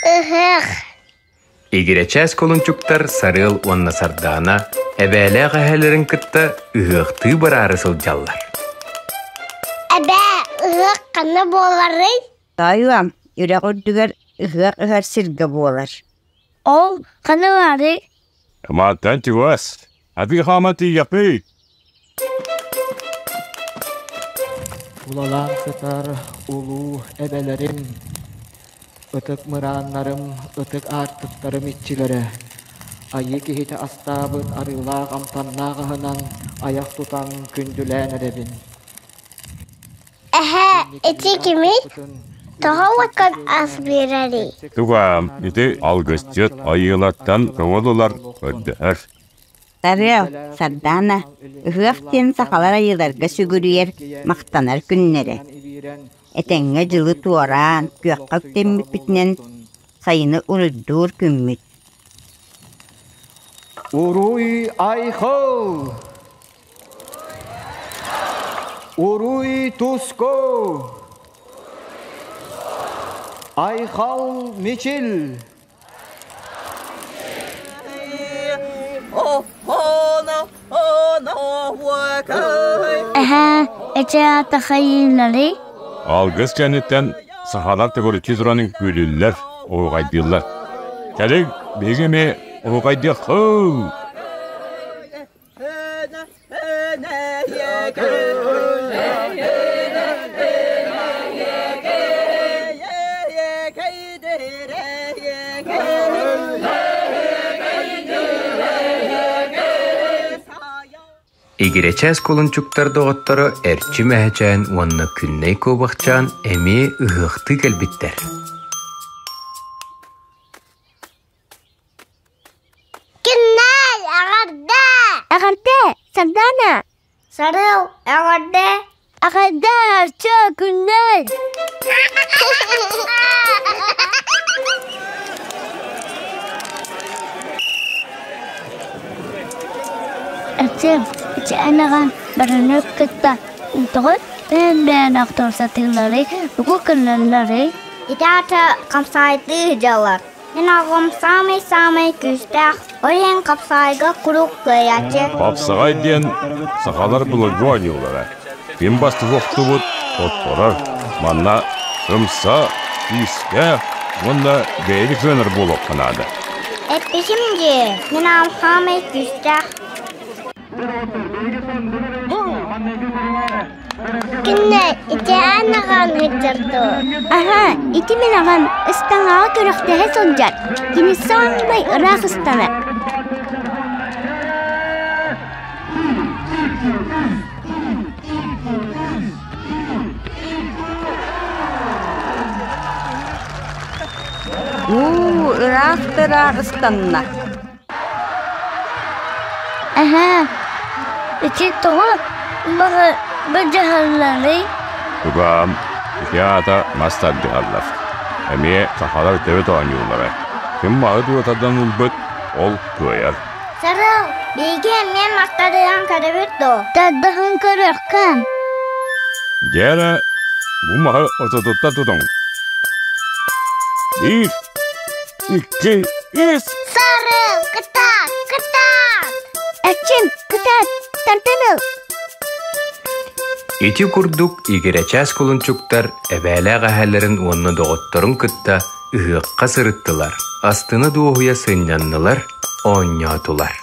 Ыһыах. Игирэчээс кулунчуктар Сарыал уонна Сардаана эбээлээх эһээлэрин кытта ыһыахтыы бараары сылдьаллар. Эбээ, ыһыах ханна буоларый? Тоойуом, үрэх үрдүгэр ыһыах ыһар сиргэ буолар. Ол ханна баарый? Мантан чугас. Атыы хаама тиийэхпий. Тулалаан сытар улуу эбэлэрим, ытык мырааннарым, ытык аартыктарым иччилэрэ, айыы киһитэ астаабыт арыылаах амтаннаах аһынан айах тутан күндүлээн эрэбин. Эһээ, ити кимий? Тоҕо уоккан ас биэрэрий? Тугаам, ити алгысчыт айыылартан көҥүл ылар, көрдөһөр. Сарыал, Сардаана, ыһыах диэн сахалар айыыларга сүгүрүйэр, махтанар күннэрэ. Этэҥҥэ дьылы туораан, күөххэ үктэммиппитинэн сайыны уруйдуур күммүт. Уруй айхал! Уруй туску! Айхал мичил! Эһээ, ити аата хайыыларый? Алгыс кэнниттэн сахалар төгүрүччү туран үҥкүүлүүллэр, оһуохайдыыллар. Кэлиҥ, биһиги эмиэ оһуохайдыаххын! Игирэчээс кулунчуктар доҕотторо Эрчим Эһэчээн уонна Күннэй Куобахчаан эмиэ ыһыахтыы кэлбиттэр. Күннэй, эҕэрдэ! Эҕэрдэ, Сардаана! Сарыал, эҕэрдэ! Эҕэрдэ, Арчы, Күннэй! Эрчим, ити эн аҕаҥ барыны кытта тоҕо бэйэн-бэйэн охтор сатыылларый, тугу гыналларый? Ити аата хамсаайдыы дьаллар. Мин аҕам саамай-саамай күүстээх, ол иһин хапсаҕайга куруук кыайааччы. Хапсаҕай диэн сахалар былыргы оонньуулара. Ким бастакы охтубут, отторор. Манна ымса, күүстээх уонна бэйэни кыанар буолуохха наада. Эппитим дии, мин аҕам саамай күүстээх. Кинне ити аан аҕаан сылдьар дуо? Аһаа, ити мин аҕам ыстаҥаҕа күрэхтэһэ сылдьар. Кини саамай ыраах ыстанар. Уу, ыраах да ыраах ыстанна. Эһээ, ити тоҕо баҕа бадьаһалларый? Тугаам, ити аата мас тардыһаллар. Эмиэ сахалар төрүт оонньууллара. Ким маһы туотардан ылбыт, ол кыайар. Сарыал, биһиги эмиэ мастарыһан көрөбүт дуо? Тардаһын көрүөххэ. Дьэ бу маһы отутуттан тутуҥ. Биир, икки, үс! Сарыал, кытаат, кытаат! Эрчим, кытаат, тартан ыл! Ити курдук игирэчээс кулунчуктар эбээлээх эһээлэрин уонна доҕотторун кытта ыһыахха сырыттылар, астына дуоһуйа сынньаннылар, оонньоотулар.